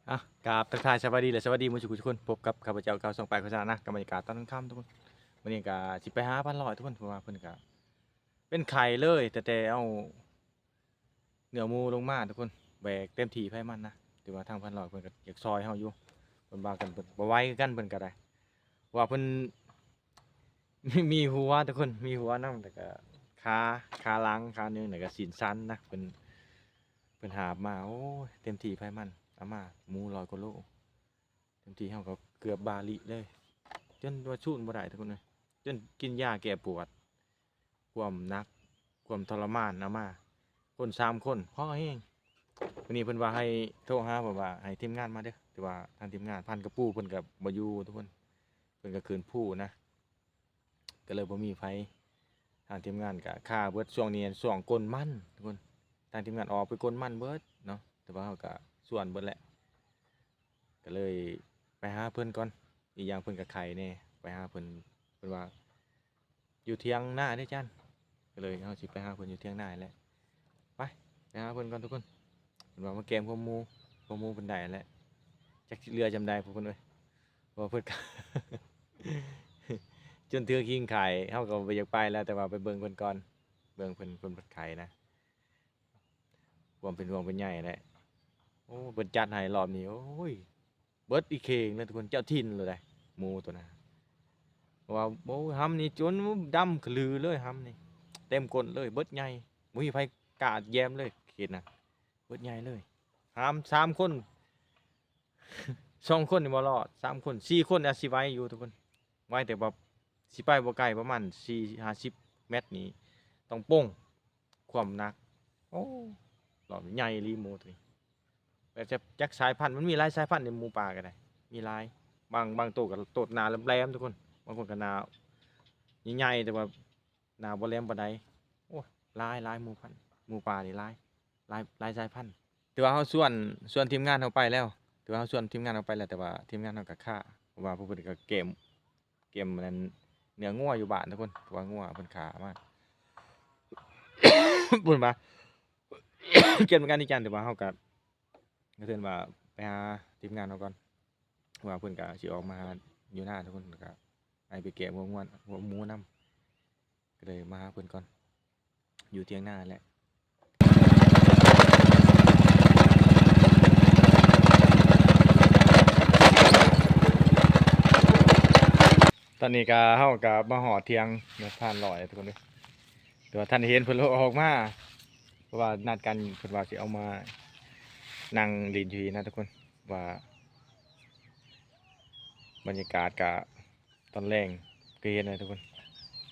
ອ່ະ ກາບທັກທາຍສະບາຍດີ ແລະ ສະຫວັດດີໝູ່ສູ່ຄົນ ພົບກັບຂ້າພະເຈົ້າ ເກົ້າສອງແປດ ໂຄສະນານະ ກັບບັນຍາກາດຕອນຄ່ຳໆ ທຸກຄົນ. ມື້ນີ້ກະຊິໄປຫາພັນຮ້ອຍ ທຸກຄົນ ເພາະວ່າເພິ່ນກະເປັນໄຂ້ເລີຍ ແຕ່ ແຕ່ເອົາເນື້ອໝູລົງມາ ທຸກຄົນ ແບກເຕັມທີ່ໃຜມັນນະ. ແຕ່ວ່າທາງພັນຮ້ອຍເພິ່ນກະຢາກຊ່ອຍເຮົາຢູ່ ເພິ່ນວ່າກັນ ເພິ່ນບໍ່ໄຫວຄືກັນ ເພິ່ນກະໄດ້ ເພາະວ່າເພິ່ນ ມີ ມີຫົວ ທຸກຄົນ ມີຫົວນຳ ແລ້ວກະຂາ ຂາຫຼັງຂາໜຶ່ງ ແລ້ວກະຊີ້ນສັນນະ ເພິ່ນ ເພິ່ນຫາບມາ. ໂອ້ຍ ເຕັມທີ່ໃຜມັນ ເອົາມາ ໝູຮ້ອຍກວ່າໂລ ເຕັມທີ່ເຮົາກໍເກືອບບາລິເລີຍ ຈົນວ່າສູນບໍ່ໄດ້ ທຸກຄົນເອີຍ ຈົນກິນຢາແກ້ປວດ ຄວາມໜັກ ຄວາມທໍລະມານ ເອົາມາ ຄົນສາມຄົນ ພໍແຮງ. ມື້ນີ້ເພິ່ນວ່າໃຫ້ໂທຫາ ເພິ່ນວ່າໃຫ້ທີມງານມາເດີ ແຕ່ວ່າທາງທີມງານ ພັນກະປູເພິ່ນກໍບໍ່ຢູ່ ທຸກຄົນ ເພິ່ນກໍຂຶ້ນພູນະ ກໍເລີຍບໍ່ມີໃຜ. ທາງທີມງານກໍຄາເບິດ ຊ່ວງນີ້ຊ່ວງກົນມັນ ທຸກຄົນ ທາງທີມງານອອກໄປກົນມັນເບິດເນາະ ແຕ່ວ່າເຮົາກໍຊວນເບິດແຫຼະ ກໍເລີຍໄປຫາເພິ່ນກ່ອນ. ອີກຢ່າງເພິ່ນກໍໄຂ້ແດ່ ໄປຫາເພິ່ນ ເພິ່ນວ່າຢູ່ຖຽງນາເດ້ຈານ ກໍເລີຍເຮົາຊິໄປຫາເພິ່ນຢູ່ຖຽງນາແຫຼະ. ໄປ ໄປຫາເພິ່ນກ່ອນ ທຸກຄົນ. ເພິ່ນວ່າມາແກມຄວາມໝູ ຄວາມໝູເພິ່ນໄດ້ແຫຼະ ຈັກຊິເຫຼືອຈຳໃດ ພວກເພິ່ນເອີຍ ເພາະວ່າເພິ່ນກະ ຈົນຖືຫິ້ງຂາຍ ເຮົາກໍບໍ່ຢາກໄປແລ້ວ ແຕ່ວ່າໄປເບິ່ງເພິ່ນກ່ອນ ເບິ່ງເພິ່ນ ເພິ່ນ ເພິ່ນຂາຍນະ ຄວາມເປັນຫ່ວງເປັນໃຍແຫຼະ. ໂອ້ ເພິ່ນຈັດໃຫ້ລອບນີ້ ໂອ້ຍ ເບິດອີ່ເຄງເລີຍ ທຸກຄົນ ເຈົ້າຖິ່ນໂລດໃດ ໝູໂຕນັ້ນ ເພາະວ່າ ໂອ້ ຫຳນີ້ຈົນດຳຂະລືເລີຍ ຫຳນີ້ເຕັມກົ້ນເລີຍ ເບິດໃຫຍ່ ບໍ່ມີໃຜກ້າແຢມເລີຍ ເຂດນັ້ນ ເບິດໃຫຍ່ເລີຍ. ຫາມສາມຄົນ ສອງຄົນນີ້ບໍ່ລອດ ສາມຄົນ ສີ່ຄົນອາດຊິໄຫວຢູ່ ທຸກຄົນ ໄຫວ ແຕ່ວ່າຊິໄປບໍ່ໄກ ປະມານສີ່ຫ້າສິບແມັດນີ້ ຕ້ອງປົງ ຄວາມໜັກ. ໂອ້ ລອບໃຫຍ່ອີ່ຫຼີໝູໂຕນີ້ ແຕ່ຈັກສາຍພັນ ມັນມີຫຼາຍສາຍພັນໃນໝູປ່າກໍໄດ້ ມີຫຼາຍ ບາງ ບາງໂຕກໍໂຕໜ້າແຫຼມໆ ທຸກຄົນ ບາງຄົນກໍໜ້າໃຫຍ່ໆ ແຕ່ວ່າໜ້າບໍ່ແຫຼມປານໃດ. ໂອ້ ຫຼາຍ ຫຼາຍໝູພັນ ໝູປ່ານີ້ຫຼາຍ ຫຼາຍ ຫຼາຍສາຍພັນ. ແຕ່ວ່າເຮົາຊວນ ຊວນທີມງານເຮົາໄປແລ້ວ ແຕ່ວ່າເຮົາຊວນທີມງານເຮົາໄປແລ້ວ ແຕ່ວ່າທີມງານເຮົາກໍຄ້າ ເພາະວ່າພວກເພິ່ນກໍເກມ ເກມອັນນັ້ນ ເນື້ອງົວຢູ່ບ້ານ ທຸກຄົນ ເພາະວ່າງົວເພິ່ນຂ້າມາ ເພິ່ນວ່າ ເກມນຳກັນນີ້ຈັນ ແຕ່ວ່າເຮົາກໍ ກໍເຖິງວ່າໄປຫາທີມງານເຮົາກ່ອນ ເພາະວ່າເພິ່ນກໍຊິອອກມາຢູ່ນາ ທຸກຄົນ ແລ້ວກໍໃຫ້ໄປແກະຫົວງົວ ຫົວໝູນຳ ກໍເລີຍມາຫາເພິ່ນກ່ອນ ຢູ່ຖຽງນາແຫຼະ. ຕອນນີ້ກໍ ເຮົາກໍມາຮອດຖຽງນາຍພານຫຼ້ອຍ ທຸກຄົນເອີຍ ແຕ່ວ່າທ່ານເຫັນເພິ່ນອອກມາ ເພາະວ່ານັດກັນ ເພິ່ນວ່າຊິອອກມານັ່ງຫຼິ້ນຢູ່ພີ້ນະ ທຸກຄົນ ວ່າບັນຍາກາດກໍ ຕອນແລງກໍເຫັນນະ ທຸກຄົນ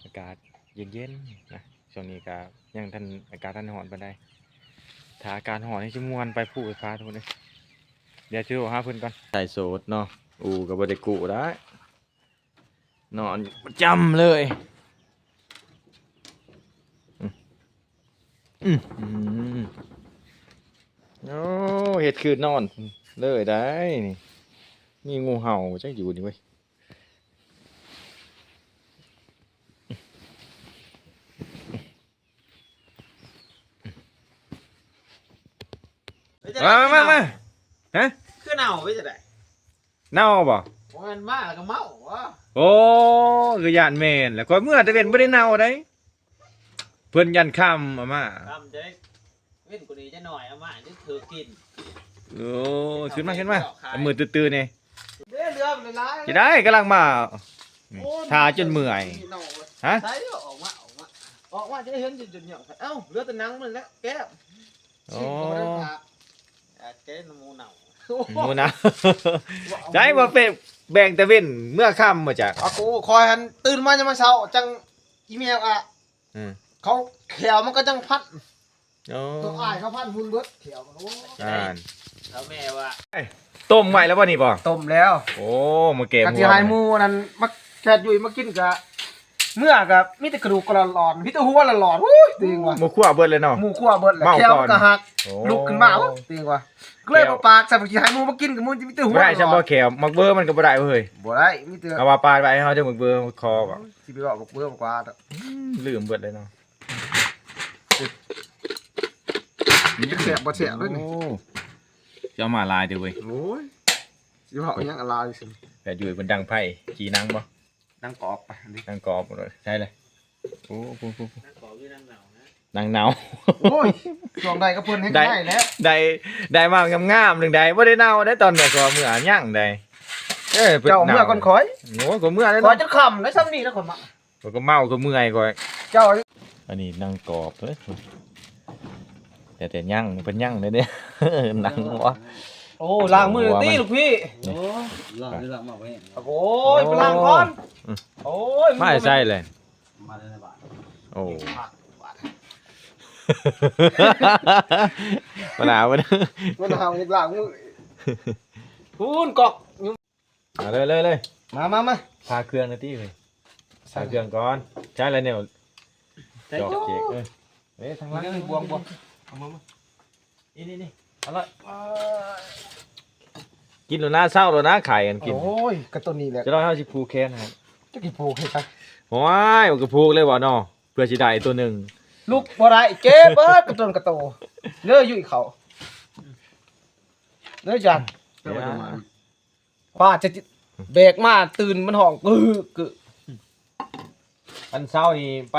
ອາກາດເຢັນໆ ນະ ຊ່ວງນີ້ກໍຍັງທັນ ອາກາດທັນຮ້ອນປານໃດ ຖ້າອາກາດຮ້ອນນີ້ຊິມ່ວນໄປພູໄປຜາ ທຸກຄົນເອີຍ. ດຽວຊິໂທຫາເພິ່ນກ່ອນ ສາຍໂສດເນາະ ອູ່ກໍບໍ່ໄດ້ກູ້ໄດ້ ນອນປະຈຳເລີຍ. ອືມ ອືມ ອືມ ໂອ້ ເຮັດຄືນອນເລີຍໄດ໋ນີ້ ມີງູເຫົ່າຈັກຢູ່ນີ້ເວີຍ. ມາ ມາ ມາ ມາ ຮະ ຄືເນົ່າໄປຈັ່ງໃດ? ເນົ່າບໍ່? ບໍ່ແມ່ນມາແລ້ວກໍເມົາບໍ? ໂອ້ ຄືຢ້ານແມ່ນແຫຼະ ຂ້ອຍເມືອແຕ່ເວັນບໍ່ໄດ້ເນົ່າໃດ໋ ເພິ່ນຢ້ານຄ່ຳ ອາມ່າ ຄ່ຳຈະໄດ້ເວັນກວ່ານີ້ຈັກໜ້ອຍ ອາມ່າຈະຖືກກິນ. ໂອ້ ຂຶ້ນມາ ຂຶ້ນມາ ເອົາມືຕື້ໆນີ້ ເດ້ ເຫຼືອຫຼາຍໆ ຊິໄດ້ ກຳລັງມາ ໂອ້ຍ ຖ້າຈົນເມື່ອຍ ຮະ ໃສ່ ອອກມາ ອອກມາ ອອກມາຈະໄດ້ເຫັນຈົນ ຈົນຫຍັງ ເອົ້າ ເຫຼືອແຕ່ໜັງມັນແຫຼະ ແກ້ມ ໂອ້ ຊີ້ນກໍບໍ່ໄດ້ຜ່າ ອ່າ ແກ້ມໝູເນົ່າ ໝູເນົ່າ ໃສ່ບໍ່ເປັນ ແບ່ງແຕ່ເວັນເມືອຄ່ຳບໍ່ຈັກ ອາ ໂອ້ ຂ້ອຍຫັ້ນຕື່ນມາຍາມເຊົ້າຈັ່ງອີເມວ ອາ ອືມ ເຂົາແຂ້ວມັນກໍຍັງພັນ ໂອ້ ຕົວອ້າຍເຂົາພັນພຸ້ນເບິດແຂ້ວ ໂອ້ ອ່ານ ເຖົ້າແມ່ວ່າ ເອີຍ ຕົ້ມໄວ້ແລ້ວບໍ່ນີ້ບໍ່? ຕົ້ມແລ້ວ ໂອ້ ມາແກງ ຄັນຊິໃຫ້ໝູ່ນັ້ນມາແຄດຢູ່ມາກິນກະ ເມືອກະມີແຕ່ກະດູກກະຫຼອນໆ ມີແຕ່ຫົວຫຼອນໆ ໂອ້ຍ ຕົວເອງວ່າ ໝູ່ຄົວເບິດເລີຍເນາະ ໝູ່ຄົວເບິດແລ້ວ ເມົາກ່ອນ ແຂ້ວມັນກະຫັກ ໂອ້ ລຸກຂຶ້ນມາ ໂອ້ຍ ຕົວເອງວ່າ ກໍເລີຍບໍ່ປາກໃສ່ ຊິໃຫ້ໝູ່ມາກິນກະໝູ່ຈະມີແຕ່ຫົວຫຼອນໆ ບໍ່ໄດ້ ຊັ້ນບໍ່ແຂວ ໝາກເບີມັນກໍບໍ່ໄດ້ເວີຍ ບໍ່ໄດ້ ມີແຕ່ ເອົາວ່າປາດໄວ້ໃຫ້ເຮົາເດີ ໝາກເບີຂໍ ໂອ້ຍ ຊິໄປເວົ້າໝາກເບີໝາກຫວ້າ ອືມ ລືມເບິດເລີຍເນາະ. ແຊບບໍ່ແຊບເລີຍນີ້ ໂອ້ ຊິເອົາມາຫຼາຍເດີເວີຍ. ໂອ້ຍ ຊິເວົ້າຫຍັງຫຼາຍຊັ້ນ. ແລ້ວຢູ່ເພິ່ນດັງໄຟ ຈີ່ໜັງບໍ່? ໜັງກອບ ໜັງກອບ ໃສ່ເລີຍ. ໂອ້ ໜັງເນົ່າ. ໂອ້ຍ ຊ່ວງໃດກໍເພິ່ນເຮັດໄດ້ແລ້ວ ໄດ້ ໄດ້ມາງາມໆ ໜຶ່ງໄດ້ ບໍ່ໄດ້ເນົ່າໄດ້ຕອນເມື່ອ ເມື່ອຍັງໄດ້. ເອີ ເຈົ້າເມື່ອກ່ອນຂ້ອຍ. ໂອ້ຍ ກໍເມື່ອແລ້ວ ຂ້ອຍຈະຄ່ຳແລ້ວ ຊ່ຳນີ້ແລ້ວຂ້ອຍມາ ຂ້ອຍກໍເມົາກໍເມື່ອຍຂ້ອຍ. ເຈົ້າ ອັນນີ້ໜັງກອບເດີ ແຕ່ ແຕ່ຍັງ ເພິ່ນຍັງເດ້ ໜັງຫົວ. ໂອ້ ລ້າງມືຕິລູກພີ່. ໂອ້ ລ້າງ ລ້າງມາໄວ້. ໂອ້ຍ ໄປລ້າງກ່ອນ. ໂອ້ຍ ມາໃສ່ເລີຍ. ມາໃນບາດ. ໂອ້ ບັນດາ ບັນດາ ບັນດາ ຢາກລ້າງມື. ພຸ້ນກອກ ມາເລີຍ ເລີຍ ເລີຍ. ມາ ມາ ມາ ພາເຄື່ອງໜ່ອຍຕິເວີຍ. ພາເຄື່ອງກ່ອນ. ໃຊ້ແລ້ວແນວ ໃສ່ ຈອກເຈກ. ເອີ ເອີ ທາງຫຼັງ ນີ້ ບ່ວງ ບ່ວງ ເອົາມາ ມາ. ນີ້ ນີ້ ນີ້ ອະລ່ອຍ. ກິນໂລດນາ ເຊົ້າໂລດນາ ໄຂ່ກັນກິນ. ໂອ້ຍ ກະຕົວນີ້ແຫຼະ ຈະລອຍເຮົາຊິຜູກແຂນໃຫ້. ຈະກິນຜູກໃຫ້ຊະ. ໂອ້ຍ ມັນກໍຜູກເລີຍວ່າເນາະ ເພື່ອຊິໄດ້ຕົວໜຶ່ງ. ລຸກບໍ່ໄດ້ ເຈັບເບີດກະຕົນກະໂຕ. ເລີຍ ຢູ່ອີກເຂົາ ເລີຍ ຈານ. ເຈົ້າໄປທຳມາ ຄວ້າຈະແບກມາຕື່ນມັນຮ້ອງກຶກກຶກ. ອັນເຊົ້ານີ້ໄປ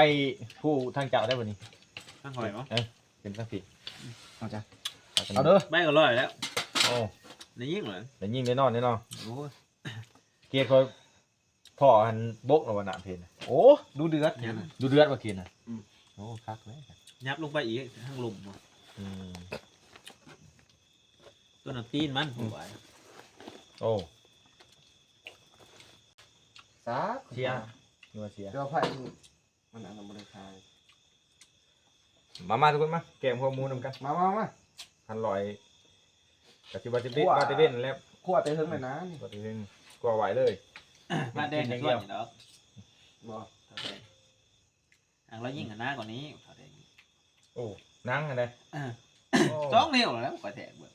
ຜູ້ທາງເຈົ້າໄດ້ບໍ່ນີ້? ທາງຂ້ອຍບໍ່? ເອີ ເປັນທາງພີ້. ເອົາຈ້ະ ເອົາເດີ ໄປກໍລອຍແລ້ວ. ໂອ້ ໄດ້ຍິງເລີຍ ໄດ້ຍິງແນ່ນອນແນ່ນອນ. ໂອ້ຍ ເກດຂ້ອຍພໍ້ຫັ້ນບົກແລ້ວວ່ານ້ຳເພັນ. ໂອ້ ດູເດືອດ ດູເດືອດວ່າກິນນະ. ອືມ ໂອ້ ຄັກເລີຍ ຫຍັບລົງໄປອີກທາງລຸ່ມ. ອືມ ຕົວນ້ຳຕີນມັນ. ອືມ ໂອ້ ສາກ ເສຍ ເສຍ ເຈົ້າໄຜ ມັນອັນນັ້ນບໍ່ໄດ້ຂາຍ. ມາ ມາທຸກຄົນມາ ແກງຫົວໝູນຳກັນ. ມາ ມາ ມາ ພັນຮ້ອຍ ກໍຊິວ່າຈະເດັດ ມາແຕ່ເວັນແລ້ວ ຂົ້ວແຕ່ເທິງແລ້ວນະ. ຂົ້ວແຕ່ເທິງ ຂົ້ວໄວ້ເລີຍ. ມາແດງກໍຊວນຢູ່ດອກ. ບໍ່ ທາງລາວຍິງກັນນາກວ່ານີ້ ເຂົາແດງ. ໂອ້ ໜັງຫັ້ນເດ້. ເອີ ໂອ້ ສອງນິ້ວແລ້ວ ຂ້ອຍແທກເບິ່ງ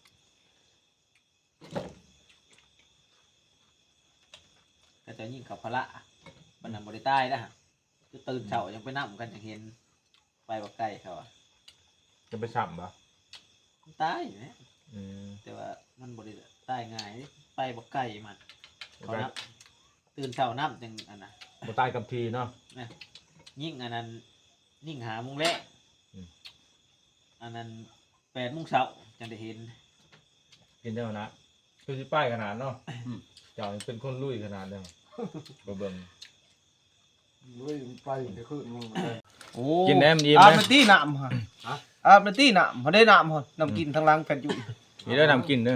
ເຂົາເຈົ້າຍິງເຂົ້າພະລະ ປານນັ້ນບໍ່ໄດ້ຕາຍເດ້. ຕື່ນເຊົ້າຍັງໄປນຳກັນ ຍັງເຫັນ ໄປບັກໄກ່ເຂົາອະ. ຈະໄປຊ້ຳບໍ່? ມັນຕາຍແຫຼະ. ອືມ ແຕ່ວ່າມັນບໍ່ໄດ້ຕາຍງ່າຍເດ້ ໄປບັກໄກ່ມັນ ເຂົານຳ ຕື່ນເຊົ້ານຳຈັ່ງອັນນະ ບໍ່ຕາຍກັບທີ່ເນາະ. ນະ ຍິງອັນນັ້ນ ຍິງຫ້າໂມງແລງ. ອືມ ອັນນັ້ນ ແປດໂມງເຊົ້າຈັ່ງໄດ້ເຫັນ. ເຫັນແລ້ວນະ ຄືຊິໄປຂະໜາດເນາະ. ອືມ ເຈົ້ານີ້ເປັນຄົນລຸຍຂະໜາດເດ້. ບໍ່ເບິ່ງ ລຸຍໄປແຕ່ຄືນ. ໂອ້ ກິນແດ່ ມັນອີ່ມ. ອາບແລ້ວຕິນ້ຳຫັ້ນ. ຮະ ອາບແລ້ວຕິນ້ຳ ບໍ່ໄດ້ນ້ຳຫັ້ນ. ນ້ຳກິນທາງຫຼັງແຜ່ນຢູ່. ນີ້ເດີ ນ້ຳກິນເດີ.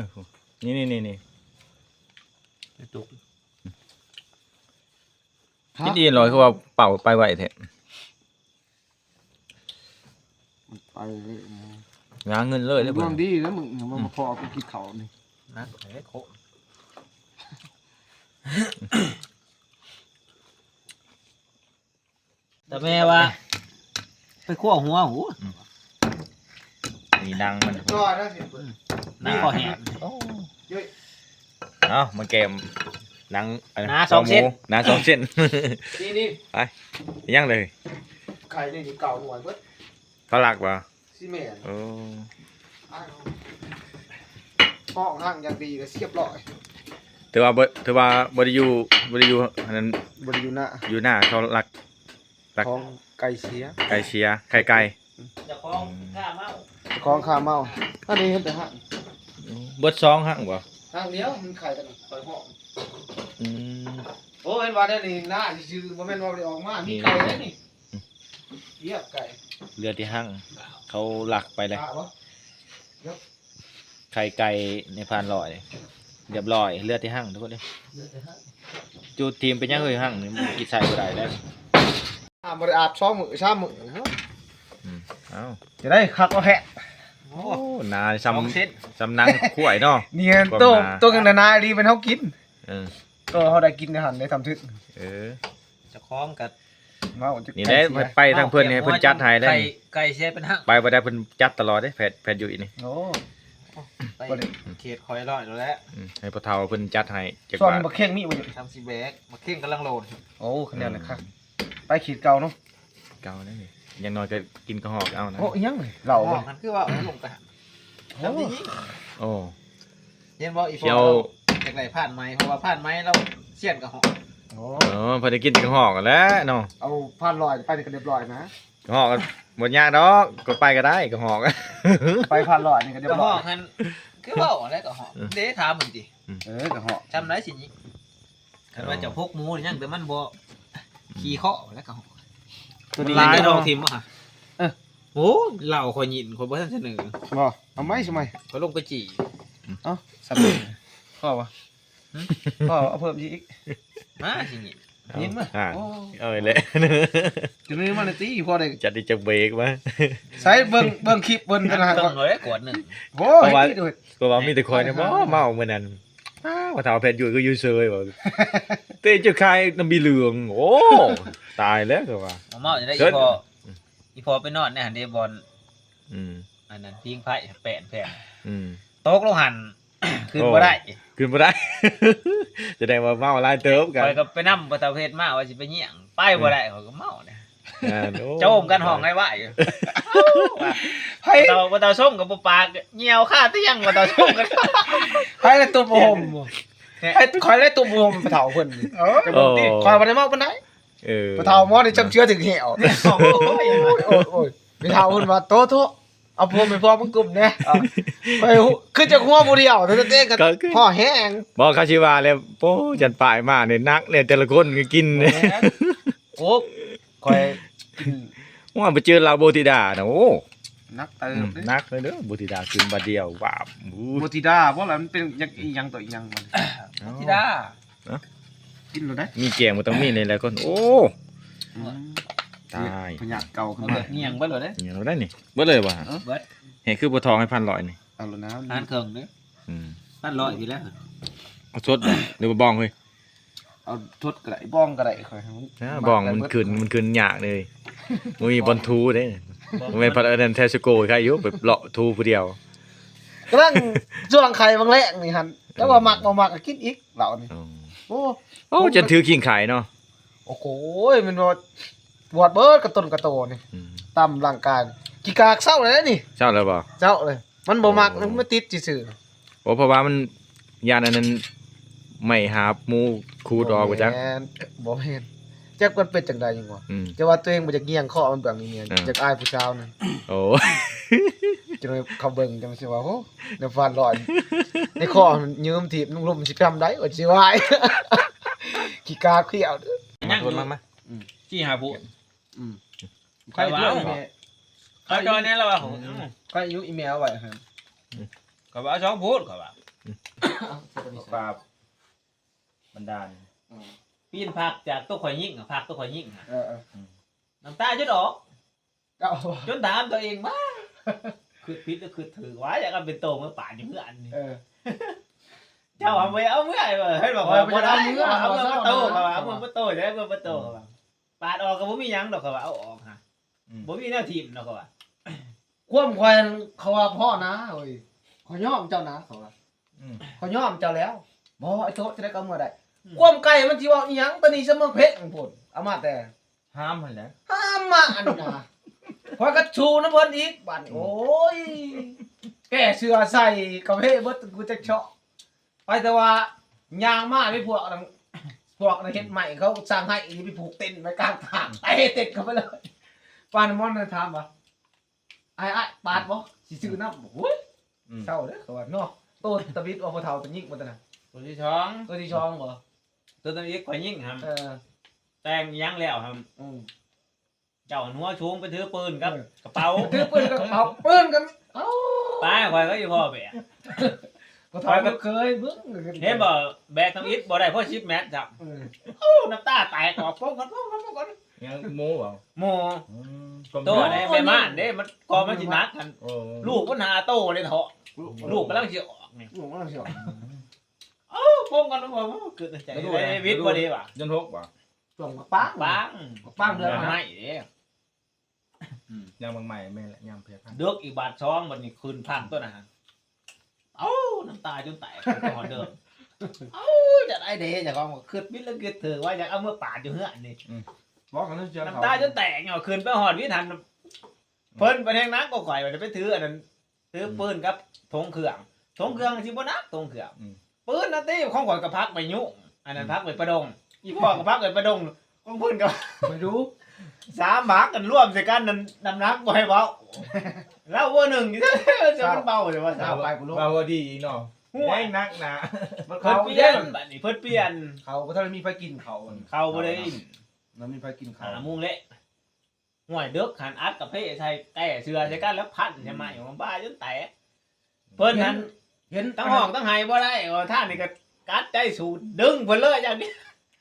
ນີ້ໆໆໆ ໄປຕຸກ. ກິນອີ່ມແລ້ວຄືວ່າເປົ່າໄປໄວແທ້. ມັນໄປເລີຍ ຫາເງິນເລີຍເດ້. ດວງດີແລ້ວມຶງ ມັນມາພໍ້ກູກິນເຂົ້ານີ້ນະ. ເອີ ໂຄ ແຕ່ແມ່ວ່າ ໄປຂົ້ວຫົວຫູ. ອືມ ນີ້ໜັງມັນ ໜັງຄໍແຫ້ງ. ໂອ້ ເອົາມາແກມໜັງ ໜາສອງເສັ້ນ ໜາສອງເສັ້ນ. ນີ້ໆ ໄປ ຍັງເລີຍ. ໄຂ່ນີ້ເກົ້າໜ່ວຍເບິດ. ເຂົາລັກບໍ່? ຊິແມ່ນ. ໂອ້ ຫ້ອງຮັ່ງຢ່າງດີ ລຽບຮ້ອຍ. ຖືວ່າບໍ່ ຖືວ່າບໍ່ໄດ້ຢູ່ ບໍ່ໄດ້ຢູ່ອັນນັ້ນ ບໍ່ໄດ້ຢູ່ນາ ຢູ່ນາ ເຂົາລັກ ລັກ ຂອງໄກ່ເສຍ ໄກ່ເສຍ ໄຂ່ໄກ່. ເຈົ້າຂອງຂ້າເມົາ ເຈົ້າຂອງຂ້າເມົາ. ອັນນີ້ເຫັນແຕ່ຫ້າງ. ເບິດສອງຫ້າງບໍ່? ຫ້າງດຽວ ມັນໄຂ່ກັນ ຂ້ອຍຮ້ອງ. ອືມ ໂອ້ ເຫັນວ່າແນວນີ້ນາຊື່ໆ ບໍ່ແມ່ນວ່າບໍ່ໄດ້ອອກມາ ມີໄກ່ເດ້ນີ້. ອືມ ເຫຼືອດໄກ່ ເຫຼືອດທີ່ຫ້າງ ເຂົາລັກໄປເລີຍ. ໄຂ່ໄກ່ໃນພານລອຍ ລຽບຮ້ອຍ ເຫຼືອແຕ່ຫ້າງທຸກຄົນເອີຍ. ຈູດທີມເປັນຫຍັງເຮີ້ຍ ຫ້າງນີ້ມັນກິນໃສ່ບໍ່ໄດ້ແລ້ວ. ອາບ ບໍ່ໄດ້ອາບສອງມື້ສາມມື້ແລ້ວ. ອືມ ເອົ້າ ຈະໄດ້ຄັກເອົາແທ້. ໂອ້ ໂອ້ ໜາຊ່ຳ ສອງເຊັນ ຊ່ຳໜັງຄວາຍເນາະ. ນີ້ໂຕ ຄວາມໜາ ໂຕຫຍັງໜາໆ ອີ່ຫຼີແມ່ນເຮົາກິນ. ເອີ ໂຕເຮົາໄດ້ກິນຫັ້ນໄດ້ທຳຖືກ. ເອີ ເຈົ້າຂອງກໍ ເວົ້າ ນີ້ແຫຼະ ໄປທາງເພິ່ນໃຫ້ເພິ່ນຈັດໃຫ້ເດ້. ໄກ່ ໄກ່ເສຍເປັນຫ້າງ ໄປບໍ່ໄດ້ ເພິ່ນຈັດຕະຫຼອດເດ້ ແພດ ແພດຢູ່ນີ້. ໂອ້ ໄປເຂດຂ້ອຍຮ້ອຍໂລດແຫຼະ. ອືມ ໃຫ້ພໍ່ເຖົ້າເພິ່ນຈັດໃຫ້ຈັກບາດ. ສ່ວນບັກເຄັ່ງມີບໍ່ຢູ່? ທຳຊິແບກ ບັກເຄັ່ງກຳລັງໂລນ. ໂອ້ ຂະແນນນະຄັບ. ອືມ ໄປເຂດເກົ່າເນາະ ເກົ່າເດ້. ຢ່າງໜ້ອຍກໍກິນກະຮອກເອົານະ. ໂອ້ ອີ່ຫຍັງນີ້ ເຫຼົ້າບໍ່? ຄືວ່າເອົາລົງໄປ. ໂອ້ ໂອ້ ເຫັນບໍ່ ອີ່ພໍ່ ຢາກໄດ້ພານໃໝ່ ເພາະວ່າພານໃໝ່ລາວຊຽນກະຮອກ. ອໍ ເອີ ເພິ່ນໄດ້ກິນກະຮອກຫັ້ນແຫຼະເນາະ. ເອົາພານຮ້ອຍໄປນີ້ກະຮຽບຮ້ອຍນະ. ກະຮອກບໍ່ຍາກດອກ ກະໄປກະໄດ້ກະຮອກ. ໄປພານຮ້ອຍນີ້ກະຮຽບຮ້ອຍ. ກະຮອກຫັ້ນຄືເວົ້າຫັ້ນແຫຼະ ກະຮອກເດ້ ຖາມເພິ່ນຕິ. ເອີ ກະຮອກ ຊ່ຳໃດຊິຍິງ. ຄັນວ່າເຈົ້າພົກໝູຍັງແຕ່ມັນບໍ່ຂີ້ເຄາະແລ້ວກະຮອກ. ໂຕນີ້ ມັນຫຼາຍ ໄດ້ດອກຖິ້ມບໍ່ຫະ? ເອີ ໂອ້ ເຫຼົ້າຂ້ອຍຍິນ ຂ້ອຍບໍ່ທັນສະເໜີ. ບໍ່ ເອົາໃໝ່ ຊິໃໝ່ ຂ້ອຍລົງໄປຈີ່. ເອົ້າ ສ່ຳນີ້ພໍບໍ່? ພໍ ເອົາເພີ່ມອີກ. ມາຊິຍິນ ຍິນມາ. ໂອ້ ເອົາແຫຼະ ຈະມີມາແລ້ວຕິ ພໍໄດ້ຈັດອີກຈັກເບກມາ. ໃສເບິ່ງ ເບິ່ງຄລິບເພິ່ນກັນນະ ເບິ່ງເລີຍກວດໜຶ່ງ. ໂອ້ຍ ເພາະວ່າມີແຕ່ຂ້ອຍນີ້ບໍ່ເມົາມື້ນັ້ນ. ອ້າວ ພໍ່ເຖົ້າແພດຢູ່ ຄືຢູ່ເຊີຍວ່າ ເຕະຈະຄາຍນ້ຳບີເຫຼືອງ. ໂອ້ ຕາຍແລ້ວ ຄືວ່າ ເມົາຈັ່ງໃດ ອີ່ພໍ່ ອີ່ພໍ່ໄປນອນໃນຫັ້ນເດ້ ບ່ອນ ອືມ ອັນນັ້ນພິງໄຟແປ້ນແຜ່ນ ອືມ ຕົກລົງຫັ້ນ ຂຶ້ນບໍ່ໄດ້ ຂຶ້ນບໍ່ໄດ້. ສະແດງວ່າເມົາຫຼາຍເຕີບກັນ. ຂ້ອຍກໍໄປນຳພໍ່ເຖົ້າເພັດມາວ່າຊິໄປຢ້ຽງ ໄປບໍ່ໄດ້ ຂ້ອຍກໍເມົາແຫຼະ. ໂອ້ ໂຈມກັນຮ້ອງໄຫ້ວາຍຢູ່. ໃຜ ພໍ່ເຖົ້າ ພໍ່ເຖົ້າຊົງກໍບໍ່ປາກ ຍ່ຽວຄາຕຽງ ພໍ່ເຖົ້າຊົງກໍ ໃຜລະຕຸບຫົ່ມ ໃຜ ຂ້ອຍລະຕຸບຫົ່ມພໍ່ເຖົ້າເພິ່ນ. ເອີ ຂ້ອຍບໍ່ໄດ້ເມົາປານໃດ. ເອີ ພໍ່ເຖົ້າໝໍນີ້ຈຳເຊື້ອຖືກແຫ້ວ. ໂອ້ຍ ໂອ້ຍ ແມ່ເຖົ້າເພິ່ນວ່າ ໂຕ ໂຕ ເອົາຜົມໃຫ້ພໍ່ມຶງກຸ້ມແດ່. ຂ້ອຍຄືຈະຫົວຜູ້ດຽວ ແຕ່ເຕະກໍພໍແຮງ. ບໍ່ ເຂົາຊິວ່າແລ້ວ ໂອ້ ຈັນປາຍມານີ້ໜັກແດ່ ແຕ່ລະຄົນກໍກິນ. ໂອ້ ຂ້ອຍກິນ ໂອ້ ໄປເຈີລາວໂບທິດານະ ໂອ້ ໜັກເຕີບເດ້ ໜັກເລີຍເດີ. ໂບທິດາກິນບາດດຽວ ວາບ ໂບທິດາບໍ່ລະ ມັນເປັນຫຍັງ ອີຫຍັງຕໍ່ອີຫຍັງມັນ ໂບທິດາ. ກິນໂລດໄດ໋ ມີແກງມັນຕ້ອງມີນີ້ແຫຼະຄົນ. ໂອ້ ອືມ ຕາຍ ພະຍາດເກົ່າຂຶ້ນມາ ງຽງເບິດໂລດເດ້ ງຽງໂລດໄດ໋ນີ້. ເບິດເລີຍບໍ່? ເອີ ເບິດ. ເຮັດຄືບໍ່ທອງໃຫ້ພັນຮ້ອຍນີ້ ເອົາໂລດນະ ຫານເຄິ່ງເດ້. ອືມ ພັນຮ້ອຍພີ້ແລ້ວ. ເອົາສົດບໍ່ ຫຼືວ່າບອງເຮີ້ຍ? ເອົາສົດກໍໄດ້ ບອງກໍໄດ້ ຂ້ອຍ ອ່າ ບອງມັນຂຶ້ນ ມັນຂຶ້ນຍາກເລີຍ ບໍ່ມີບ່ອນຖູເດ້. ບໍ່ແມ່ນພັດອັນນັ້ນແທສໂກໃຄຢູ່ ໄປເລາະຖູຜູ້ດຽວ. ກຳລັງຊ່ວງໄຂ່ບາງແລງນີ້ຫັ້ນ ແຕ່ວ່າມັກບໍ່ມັກກໍກິນອີກເຫຼົ້ານີ້. ໂອ້ ໂອ້ ຈົນຖືຄີງໄຂ່ເນາະ. ໂອ້ໂຫ ມັນວ່າປວດເບິດກະຕົ້ນກະໂຕນີ້. ອືມ ຕາມຮ່າງກາຍ ຂີ້ກາກເຊົາແລ້ວນີ້. ເຊົາແລ້ວບໍ່? ເຊົາເລີຍ ມັນບໍ່ມັກ ໂອ້ ມັນມາຕິດຊື່ໆ. ໂອ້ ເພາະວ່າມັນຢ້ານອັນນັ້ນ ໄມ້ຫາບໝູຂູດອອກບໍ່ຈັກ. ບໍ່ແມ່ນ ບໍ່ແມ່ນ ຈັກມັນເປັນຈັ່ງໃດຫຍັງວະ. ອືມ ແຕ່ວ່າຕົວເອງບໍ່ຢາກຍ່ຽງເຄາະມັນເບື້ອງນີ້ແມ່ນ ອ່າ ຢາກອາຍຜູ້ສາວນັ້ນ. ໂອ້ ຈັ່ງໃດເຂົາເບິ່ງຈັ່ງຊິວ່າ ໂອ້ ແນວຟາດລອຍ ໃນເຄາະມັນຍືມຖີບລົງລຸ່ມຊິກຳໄດ້ວ່າຊິວ່າ. ຂີ້ກາກຂຽວ ຍັງຢູ່ ມາ ມາ ມາ ອືມ ສີ່ຫ້າຜູ້. ອືມ ຂ້ອຍວ່າ ເອົາ ແມ່ ຂ້ອຍຈອຍແນ່ລະວ່າ ອືມ ຂ້ອຍຢູ່ອີແມ່ເອົາໄວ້ຫັ້ນ. ອືມ ຂ້ອຍວ່າເອົາສອງຜູ້ ຂ້ອຍວ່າ ອືມ ປາບບັນດານ ອືມ ປີນພາກຈາກໂຕຂ້ອຍຍິງ ພາກໂຕຂ້ອຍຍິງ ເອີ ເອີ ອືມ ນ້ຳຕາຈົນອອກ ເຈົ້າ ຈົນຖາມຕົວເອງວ່າ ຄິດຜິດຫຼືຄິດຖືກວະ ຢາກເອົາເປັນໂຕມາປາດຢູ່ເຮືອນນີ້. ເອີ ເຈົ້າເອົາໄວ້ ເອົາເມືອ ເອີ ເຫັນບໍ່ ຂ້ອຍບໍ່ໄດ້ເອົາເມືອ ເອົາເມືອບໍ່ໂຕ ເອົາເມືອບໍ່ໂຕ ເອົາເມືອບໍ່ໂຕ ອືມ ປາດອອກກໍບໍ່ມີຫຍັງດອກ ເຂົາວ່າເອົາອອກຫະ ອືມ ບໍ່ມີແນວຖິ້ມດອກ ເຂົາວ່າ. ຄວາມຂ້ອຍ ເຂົາວ່າພໍ້ນາເອີຍ ຂ້ອຍຍອມເຈົ້ານາ ເຂົາວ່າ ອືມ ຂ້ອຍຍອມເຈົ້າແລ້ວ. ບໍ່ ໄອ້ໂຕະ ຈະໄດ້ກໍເອົາເມືອໄດ້ ອືມ ຄວາມໄກ່ມັນຊິເວົ້າອີ່ຫຍັງ ຕອນນີ້ສະເໝີເພັກພຸ້ນ ເອົາມາແຕ່ຫາມຫັ້ນແຫຼະ ຫາມມາອັນນາ ຂ້ອຍກໍສູ້ນຳເພິ່ນອີກບາດນີ້ ອືມ ໂອ້ຍ ແກ້ເສື້ອໃສ່ກະເພເບິດ ກູຈັກເຊາະ ໄປແຕ່ວ່າຍ່າງມາ ມີພວກນັ້ນ ພວກນັ້ນເຮັດໃໝ່ ເຂົາສັ່ງໃຫ້ອີ່ຫຼີໄປຜູກເຕັນໄວ້ກາງທາງ ເຕະເຕັນເຂົ້າໄປເລີຍ. ປານມອນນັ້ນຖາມວ່າ ອ້າຍ ອ້າຍ ປາດບໍ່? ຊິຊື້ນຳ. ໂອ້ຍ ອືມ ເຊົາເດີ ເຂົາວ່າເນາະ. ໂຕຕະບິດວ່າ ຜູ້ເຖົ້າຕະຍິງບໍ່ຕະນະ? ໂຕທີສອງ ໂຕທີສອງບໍ່? ໂຕຕະບິດຂ້ອຍຍິງຫັ້ນ ເອີ ແຕ່ງອີ່ຫຍັງແລ້ວຫັ້ນ ອືມ ເຈົ້າຫົວສູງໄປຖືປືນກັບ ເອີ ກະເປົາ ຖືປືນກັບກະເປົາ ປືນກັນ ເອົ້າ ຕາຍ ຂ້ອຍກໍອີ່ພໍ່ແບກ ພໍ່ເຖົ້າກໍເຄີຍເບິ່ງ ເຫັນບໍ່ ແບກທຳອິດບໍ່ໄດ້ພໍສິບແມັດຊ້ຳ ເອີ ເອົ້າ ນ້ຳຕາແຕກອອກ ປົງກັນ ປົງກັນ ປົງກັນ ຍັງໝູບໍ່? ໝູ ອືມ ໂຕໃດແມ່ມ່ານເດ້ ມັນກໍມັນຊິໜັກຫັ້ນ ເອີ ລູກມັນຫ້າໂຕເດ້ເທາະ ລູກກຳລັງຊິອອກນີ້ ລູກກຳລັງຊິອອກ ເອົ້າ ປົງກັນ ໂອ້ ເກີດໃຈ ໄດ້ວິດບໍ່ດີຫວາ ເດືອນຫົກຫວາ? ຊ່ວງໝາກປາງ ໝາກປາງ ໝາກປາງເດືອນຫ້າ ໄມ້ເດ້ ອືມ ຍາມໝາກໄມ້ ແມ່ນແຫຼະ ຍາມແຜ່ພັນ ເດິກອີກບາດສອງ ບັດນີ້ຂຶ້ນພັນຕົວນັ້ນ ເອົ້າ ນ້ຳຕາຈົນແຕກ ຮອດເດີມ ເອົ້າ ຈະໄດ້ເດ້ ເຈົ້າຂອງຄິດຜິດແລ້ວຄິດຖືກວ່າຢາກເອົາມາປາດຢູ່ເຮືອນນີ້ ອືມ ບໍ່ ຄັນເຈົ້າ ນ້ຳຕາຈົນແຕກ ເອົາຂຶ້ນໄປຮອດວິດຫັ້ນ ອືມ ເພິ່ນໄປແຮງໜັກກວ່າຂ້ອຍ ໄປຖືອັນນັ້ນ ຖື ອືມ ປືນກັບຖົງເຄື່ອງ ຖົງເຄື່ອງຊິບໍ່ໜັກ ຖົງເຄື່ອງ ອືມ ປືນນະຕິ ຂອງຂ້ອຍກໍພັກໄປຍຸ ອັນນັ້ນ ອືມ ພັກໄປປະດົງ ອີ່ພໍ່ກໍພັກໄປປະດົງ ຂອງເພິ່ນກໍ ໄປດູ ສາມພັກກັນລວມໃສ່ກັນນັ້ນ ນ້ຳໜັກບໍ່ໃຫ້ເວົ້າ ລາວເບີໜຶ່ງ ຈະມັນເບົາແທ້ວ່າ ເອົາໄປພຸ້ນໂລດ ເບົາບໍ່ດີອີກເນາະ ໂອ້ຍ ແຮງໜັກໜາ ມັນ ເພິ່ນປ່ຽນ ເຂົ້າເດ້ ບັດນີ້ເພິ່ນປ່ຽນ ເຂົາບໍ່ທັນໄດ້ມີໃຜກິນເຂົ້າ ເຂົ້າບໍ່ໄດ້ ມັນມີໃຜກິນເຂົ້າ ຫ້າໂມງແລ້ວ ຫ້ວຍ ເດິກຫັ້ນ ອັດກາເຟໃສ່ ແຕ້ເສື້ອໃສ່ກັນ ແລ້ວພັນໃສ່ໄມ້ ອືມ ບ້າຈົນແຕກ ເພິ່ນຫັ້ນ ເຫັນ ເຫັນ ທັງຮ້ອງທັງໄຫ້ບໍ່ໄດ້ ເອີ ທ່ານນີ້ກໍກັດໃຈສູ້ ດຶງເພິ່ນເລີຍຢ່າງນີ້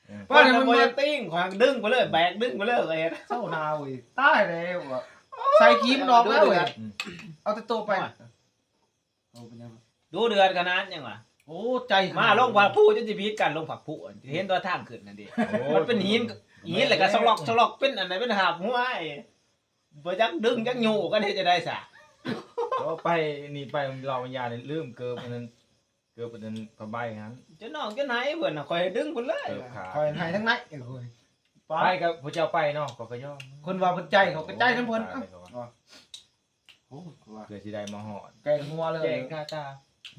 ເອີ ເພິ່ນບໍ່ຢາກຕີງ ຂ້ອຍດຶງໄປເລີຍ ແບກດຶງໄປເລີຍ ກໍເຮັດ ເຊົາໜາເວີຍ ຕາຍແລ້ວ ໃສ່ກີມັນອອກແລ້ວເວີຍ ອືມ ເອົາແຕ່ໂຕໄປ ໂອ້ຍ ເອົາໄປຫຍັງ ດຸເດືອດຂະໜາດຫຍັງວະ ໂອ້ ໃຈຂະໜາດ ມາລົງພັກພູຈົນຊິຜິດກັນ ລົງພັກພູ ເຫັນຕົວທາງຂຶ້ນນັ້ນເດ້ ໂອ້ຍ ມັນເປັນຫີນ ຫີນແລ້ວກໍສະລັອກ ສະລັອກ ເປັນອັນໃດ ເປັນຫາບຫົວ ບໍ່ຈັກດຶງຈັກໂຍກກັນ ເຮັດຈັ່ງໃດຊະ ກໍໄປນີ້ໄປເຫຼົ້າຢານີ້ ລືມເກີບອັນນັ້ນ ເກີບອັນນັ້ນຜ້າໃບຫັ້ນ ຈົນນ້ອງຈົນໄຫ້ເພິ່ນນະ ຂ້ອຍດຶງເພິ່ນເລີຍ ເກີບຂາດ ຂ້ອຍໄຫ້ທັງໃນ ເອີຍ ໄປກັບຜູ້ເຈົ້າໄປເນາະ ຂ້ອຍກໍຍອມ ເພິ່ນວ່າເພິ່ນໃຈ ເຂົາກໍໃຈນຳເພິ່ນ ຕາຍແລ້ວກໍວ່າ ໂອ້ ວ່າ ເພື່ອຊິໄດ້ມາຮອດ ແກງຫົວເລີຍ ແກງຄາຕາ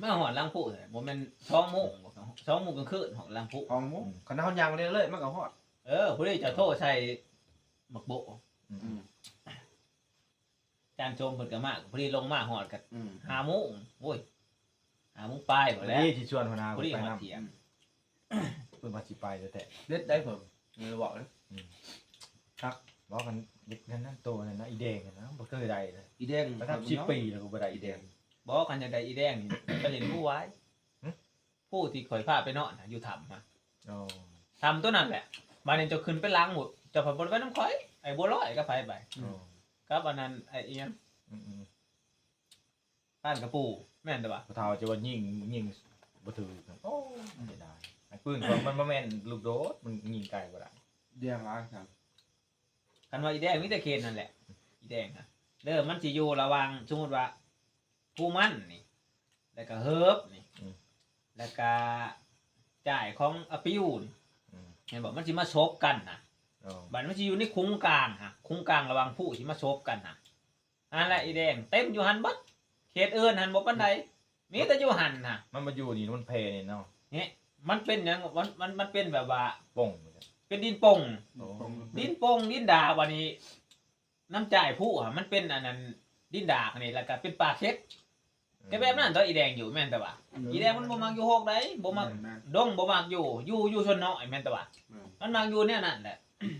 ມາຮອດຫຼັງພູ ບໍ່ແມ່ນສອງໂມງບໍ່ ສອງໂມງກາງຄືນ ຮອດຫຼັງພູ ສອງໂມງ ອືມ ຄັນເຮົາຍ່າງເລື້ອຍໆ ມັນກໍຮອດ ເອີ ຜູ້ໃດຈະໂທໃສ່ໝາກໂບະ ອືມ ອືມ ຈານໂຈມເພິ່ນກໍມາ ພໍດີລົງມາຮອດກໍ ອືມ ຫ້າໂມງ ໂອ້ຍ ຫ້າໂມງປາຍພຸ້ນແຫຼະ ພໍດີຊິຊວນຫົວໜ້າ ພໍດີ ໄປນຳ ຮອດທ່ຽງ ອືມ ເພິ່ນວ່າຊິໄປແທ້ໆ ເດັດໄດ້ເພິ່ນ ເອີ ເວົ້າເດ້ ອືມ ຄັກ ເວົ້າກັນເດັກນັ້ນ ໂຕນັ້ນນະ ອີແດງນັ້ນນະ ບໍ່ເຄີຍໄດ້ເລີຍ ອີແດງ ປະທັບສິບປີແລ້ວກໍບໍ່ໄດ້ອີແດງ ບໍ່ ຄັນຢາກໄດ້ອີແດງນີ້ ໄປຫຼິ້ນພູຫວາຍ ຫຶ? ຜູ້ທີ່ຂ້ອຍພາໄປນອນນະ ຢູ່ຖ້ຳນະ ອໍ ຖ້ຳຕົວນັ້ນແຫຼະ ບາດນີ້ເຈົ້າຂຶ້ນໄປຫຼັງພຸ້ນ ເຈົ້າພັດບໍ່ໄດ້ໄປນຳຂ້ອຍ ໄອ້ບົວລອຍກັບໃຜໄປ ອໍ ກັບອັນນັ້ນ ໄອ້ອີຫຍັງ ອືມໆ ທ່ານກະປູ ແມ່ນແຕ່ວ່າ ຜູ້ເຖົ້າຈະວ່າຍິງ ຍິງບໍ່ຖືກ ໂອ້ ເສຍດາຍ ໄອ້ປືນຂອງມັນບໍ່ແມ່ນລູກໂດດ ມັນຍິງໄກບໍ່ໄດ້ ດຽງຫຼາຍຊັ້ນ ຄັນວ່າອີແດງມີແຕ່ເຂດນັ້ນແຫຼະ ອີແດງນະ ເດີ ມັນຊິຢູ່ລະຫວ່າງ ສົມມຸດວ່າ ພູມັນນີ້ ແລ້ວກະເຮີບນີ້ ອືມ ແລ້ວກະຈ່າຍຂອງອາປິວນີ້ ອືມ ເຫັນບໍ່ ມັນຊິມາສົບກັນນະ ອໍ ບັດມັນຊິຢູ່ໃນຄຸງກາງຫັ້ນ ຄຸງກາງລະຫວ່າງພູຊິມາສົບກັນຫັ້ນ ຫັ້ນແຫຼະ ອີແດງເຕັມຢູ່ຫັ້ນເບິດ ເຂດອື່ນຫັ້ນບໍ່ປານໃດ ມີແຕ່ຢູ່ຫັ້ນຫັ້ນ ມັນມາຢູ່ນີ້ ມັນແຜ່ນີ້ເນາະ ນີ້ ມັນເປັນຫຍັງ ມັນ ມັນ ມັນເປັນແບບວ່າ ປົ່ງ ເປັນດິນປົ່ງ ໂອ້ ດິນປົ່ງ ດິນດາກ ບາດນີ້ ນ້ຳຈ່າຍພູຫັ້ນ ມັນເປັນອັນນັ້ນ ດິນດາກນີ້ ແລ້ວກໍເປັນປ່າເຂັດ ອືມ ກໍແບບນັ້ນຕົວະ ອີແດງຢູ່ ແມ່ນແຕ່ວ່າ ອືມ ອີແດງມັນບໍ່ມັກຢູ່ຮອກໃດ ບໍ່ມັກ ແມ່ນໆ ດົງ ບໍ່ມັກຢູ່ ຢູ່ ຢູ່ສ່ວນນ້ອຍ ແມ່ນແຕ່ວ່າ ແມ່ນ ມັນມັກຢູ່ແນວນັ້ນແຫຼະ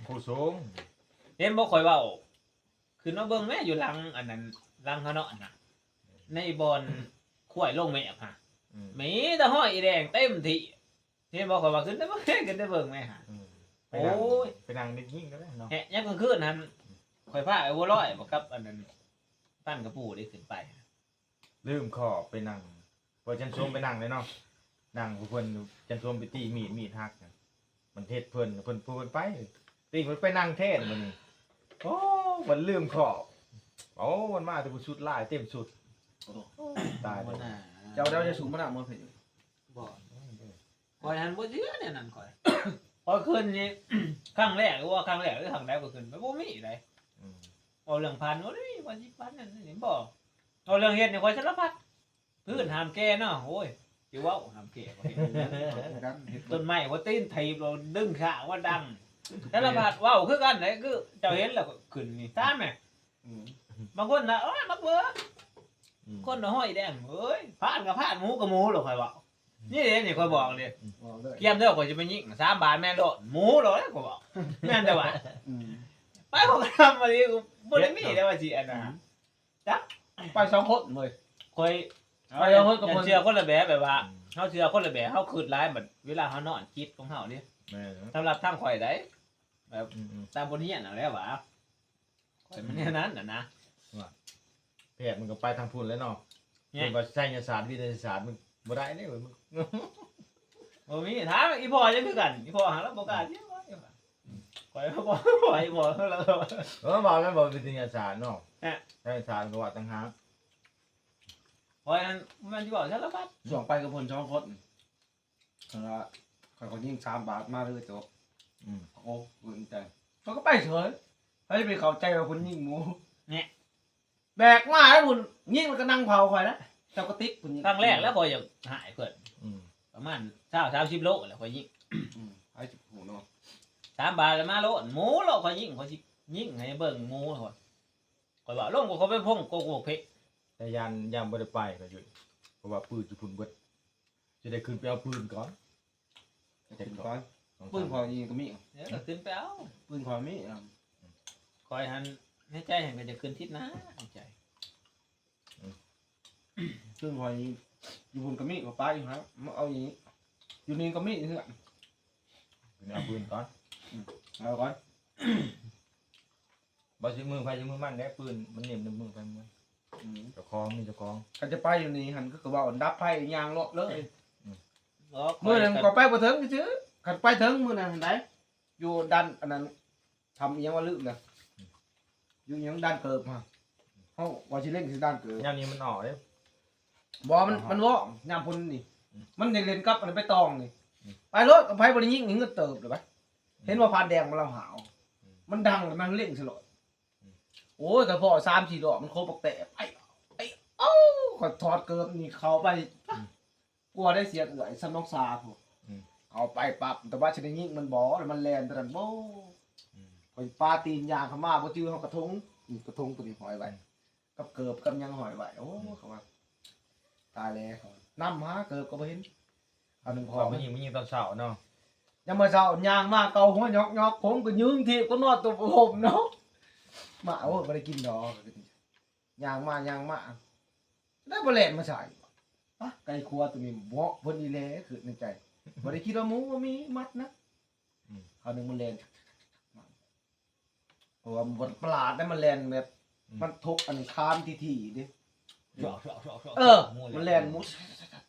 ຜູ້ສູງ ເຫັນບໍ່ ຂ້ອຍເວົ້າ ຂຶ້ນມາເບິ່ງແມ້ ຢູ່ຫຼັງອັນນັ້ນ ຫຼັງເຮົາເນາະ ອັນນັ້ນ ໃນບ່ອນຄວາຍລົງແມບຫັ້ນ ອືມ ມີແຕ່ຮອຍອີແດງເຕັມທີ່ ເຫັນບໍ່ ຂ້ອຍວ່າຂຶ້ນໄປເບິ່ງ ຂຶ້ນໄປເບິ່ງແມ້ຫາ ອືມ ໂອ້ຍ ໄປນັ່ງ ໄປນັ່ງເດັກຍິງກໍໄດ້ເນາະ ແຮະ ຍາມກາງຄືນຫັ້ນ ຂ້ອຍພາໄອ້ບົວລອຍບໍ່ກັບອັນນັ້ນ ພັນກະປູເດ້ ຂຶ້ນໄປ ລືມຂອບໄປນັ່ງ ເພິ່ນຈັນຊົມໄປນັ່ງເດ້ເນາະ ນັ່ງຜູ້ເພິ່ນ ຈັນຊົມໄປຕີມີດ ມີດຫັກ ມັນເຮັດເພິ່ນ ເພິ່ນ ຜູ້ເພິ່ນໄປ ຕີເພິ່ນໄປນັ່ງແທນບັດນີ້ ໂອ້ ມັນລືມຂອບ ໂອ້ ມັນມາແຕ່ຜູ້ຊຸດຫຼາຍເຕັມຊຸດ ໂອ້ ຕາຍແລ້ວ ເຈົ້າ ເຈົ້າຈະສູງມານຳບໍ່ເພິ່ນ ບໍ່ ຂ້ອຍຫັ້ນບໍ່ເຊື່ອແນວນັ້ນຂ້ອຍ ຂ້ອຍຂຶ້ນນີ້ ຄັ້ງແລກ ຫຼືວ່າຄັ້ງແລກ ຫຼືຄັ້ງໃດຂ້ອຍຂຶ້ນໄປ ບໍ່ມີໃດ ອືມ ເວົ້າເລື່ອງພັນ ໂອ້ຍ ວ່າຊິພັນນັ້ນນີ້ ບໍ່ ເວົ້າເລື່ອງເຮັດນີ້ ຂ້ອຍສາລະພັດ ພື້ນຫ້າມແກ່ເນາະ ໂອ້ຍ ຊິເວົ້າຫ້າມແກ່ ເຮັດ ເຮັດ ຕົ້ນໄມ້ ຫົວຕີນຖີບ ດຶງຂາວ່າດັງ ສາລະພັດ ເວົ້າຄືກັນເດ້ ຄືເຈົ້າເຫັນແລ້ວກໍຂຶ້ນນີ້ ຖາມແມ້ ອືມ ບາງຄົນນະ ໂອ້ຍ ບັກເບີ ອືມ ຄົນນະຫ້ອຍແດງ ເອີຍ ພານກໍພານ ໝູກໍໝູໂລດ ຂ້ອຍເວົ້າ ອືມ ນີ້ເດ້ ນີ້ຂ້ອຍບອກເດ້ ອືມ ເວົ້າເລີຍ ກຽມເດີ ຂ້ອຍຊິໄປຍິງ ສາບານແມ່ນໂລດ ໝູໂລດ ຂ້ອຍເວົ້າ ແມ່ນແຕ່ວ່າ ອືມ ໄປ ຂ້ອຍກໍທຳມາດີ ບໍ່ໄດ້ມີແຕ່ວ່າຊິອັນນັ້ນ ອືມ ຈັກ ໄປສອງຄົນເວີຍ ຂ້ອຍ ໄປສອງຄົນກັບເພິ່ນ ເຊື່ອຄົນລະແບບ ແບບວ່າ ອືມ ເຮົາເຊື່ອຄົນລະແບບ ເຮົາຄິດຫຼາຍ ບັດເວລາເຮົານອນ ຈິດຂອງເຮົານີ້ ແມ່ນ ສຳລັບທາງຂ້ອຍໃດ ແບບ ອືມໆ ຕາມບົດຮຽນຫັ້ນແຫຼະຫວາ ຂ້ອຍມັນແນວນັ້ນນະນະ ວ່າ ແພດມັນກໍໄປທາງພຸ້ນແຫຼະເນາະ ແມ່ນ ເພິ່ນວ່າໄສຍະສາດ ວິທະຍາສາດ ມັນບໍ່ໄດ້ເດ້ ບໍ່ມີ ຖາມອີ່ພໍ່ຍັງຄືກັນ ອີ່ພໍ່ຫາລາວບໍ່ກ້າຊິ ຂ້ອຍບໍ່ ຂ້ອຍບໍ່ ເອີ ວ່າແມ່ນບໍ່ວິທະຍາສາດເນາະ ຮະ ໄສຍະສາດມັນກໍວ່າຕ່າງຫາກ ຂ້ອຍນັ້ນແມ່ນຊິເວົ້າສາລະພັດ ຊ່ວງໄປກັບເພິ່ນສອງຄົນ ເພິ່ນວ່າ ຂ້ອຍກໍຍິງສາມບາດມາເລີຍໂຕ ອືມ ໂອ້ ເພິ່ນໃຈ ຂ້ອຍກໍໄປເສີຍ ໃຜຊິໄປເຂົ້າໃຈວ່າເພິ່ນຍິງໝູ ແນະ ແບກມາແລ້ວພຸ້ນ ຍິງແລ້ວກໍນັ່ງເຝົ້າຂ້ອຍນະ ເຈົ້າກໍຕິດຜູ້ຍິງ ຄັ້ງແລກແລ້ວຂ້ອຍຢາກຫາຍເພິ່ນ ອືມ ປະມານຊາວ ສາມສິບໂລແລ້ວຂ້ອຍຍິງ ອືມ ໃຜຊິຮູ້ເນາະ ສາມບາດແລ້ວມາໂລດ ໝູໂລດ ຂ້ອຍຍິງ ຂ້ອຍຊິຍິງໃຫ້ເບິ່ງໝູຂ້ອຍ ຂ້ອຍວ່າລົງ ຂ້ອຍໄປພົງໂກໂກເພະ ແຕ່ຢ້ານ ຢ້ານບໍ່ໄດ້ໄປກໍຢູ່ ເພາະວ່າປືນຢູ່ພຸ້ນເບິດ ຊິໄດ້ຂຶ້ນໄປເອົາປືນກ່ອນ ຂຶ້ນກ່ອນ ສອງສາມ ປືນຂ້ອຍນີ້ກໍມີ ເອີ ກໍຂຶ້ນໄປເອົາ ປືນຂ້ອຍມີ ອືມ ຂ້ອຍຫັ້ນໃນໃຈຫັ້ນກໍຈະຂຶ້ນທິດໜ້າໃນໃຈ ອືມ ປືນຂ້ອຍນີ້ຢູ່ພຸ້ນກໍມີ ກໍໄປຢູ່ຫັ້ນ ມາເອົາຢູ່ນີ້ ຢູ່ນີ້ກໍມີເຮືອນ ຂຶ້ນເອົາປືນກ່ອນ ອືມ ເອົາກ່ອນ ບໍ່ຊິມືໃຜຊິມືມັນແຫຼະ ປືນມັນເໜັບໃນມືໃຜມືມັນ ອືມ ເຈົ້າຂອງມີເຈົ້າຂອງ ຄັນຈະໄປຢູ່ນີ້ຫັ້ນ ຄືກໍເວົ້າດັບໄຟຍ່າງເລາະເລີຍ ອືມ ມື້ນັ້ນຂ້ອຍໄປບໍ່ເຖິງຊື່ ຄັນໄປເຖິງມື້ນັ້ນຫັ້ນໃດ ຢູ່ດ່ານອັນນັ້ນ ຖ້ຳອີ່ຫຍັງວ່າລືມນະ ຢູ່ອີ່ຫຍັງດ່ານເກີບຫັ້ນ ເຮົາວ່າຊິເລັງໃສ່ດ່ານເກີບ ຍາມນີ້ມັນອອກເດ້ ບໍ່ ມັນ ມັນວອກຍາມພຸ້ນນີ້ ອືມ ມັນໄດ້ເຫຼັ້ນກັບອັນນັ້ນໄປຕອງນີ້ ອືມ ໄປໂລດ ໃຜບໍ່ໄດ້ຍິງນີ້ເງິນເຕີບເລີຍ ອືມ ເຫັນວ່າຜ່ານແດງມັນລາວຫາວ ອືມ ມັນດັງແລ້ວມັນເລັງໃສ່ໂລດ ອືມ ໂອ້ຍ ກະພໍສາມສີ່ດອກ ມັນໂຄບັກແຕກ ໄອ້ ໄອ້ ເອົ້າ ຂ້ອຍຖອດເກີບນີ້ເຂົ້າໄປ ອືມ ກວ່າໄດ້ສຽງເອື້ອຍ ສ່ຳນ້ອງສາພຸ້ນ ອືມ ເຂົ້າໄປປັບ ແຕ່ວ່າຊິໄດ້ຍິງມັນບໍ່ ແລ້ວມັນແລ່ນຕົວນັ້ນ ໂອ້ ອືມ ຂ້ອຍປາຕີນຍ່າງເຂົ້າມາ ບໍ່ຈື່ເຮົາກະທົງ ອືມ ກະທົງໂຕນີ້ຫ້ອຍໄວ້ ອືມ ກັບເກີບກັບຫຍັງຫ້ອຍໄວ້ ໂອ້ ອືມ ເຂົາວ່າ ຕາຍແລ້ວ ເຂົາວ່າ ນຳຫາເກີບກໍບໍ່ເຫັນ ອັນໜຶ່ງ ຂ້ອຍມາຍິງ ມາຍິງຕອນເຊົ້າເນາະ ຍາມມື້ເຊົ້າຍ່າງມາເກົາຫົວຫຍອກໆ ຜົມກໍຍືງຖີບກໍນອນຕົວຜົມເນາະ ມາ ໂອ້ ບໍ່ໄດ້ກິນດອກ ຍ່າງມາຍ່າງມາ ແລ້ວບໍ່ແລ່ນມາໃສ່ ປະ ໄກ່ຂົວໂຕນີ້ເໝາະເພິ່ນອີ່ແຫຼ ຄິດໃນໃຈ ບໍ່ໄດ້ຄິດວ່າໝູບໍ່ມີມັດນະ ອືມ ຄາວໜຶ່ງມັນແລ່ນ ເພາະວ່າມັນປະຫຼາດໄດ໋ ມັນແລ່ນແບບ ອືມ ມັນທົກອັນຄາມຖີ່ໆເດ້ ຊອກໆໆໆ ເອີ ໝູ ມັນແລ່ນໝູ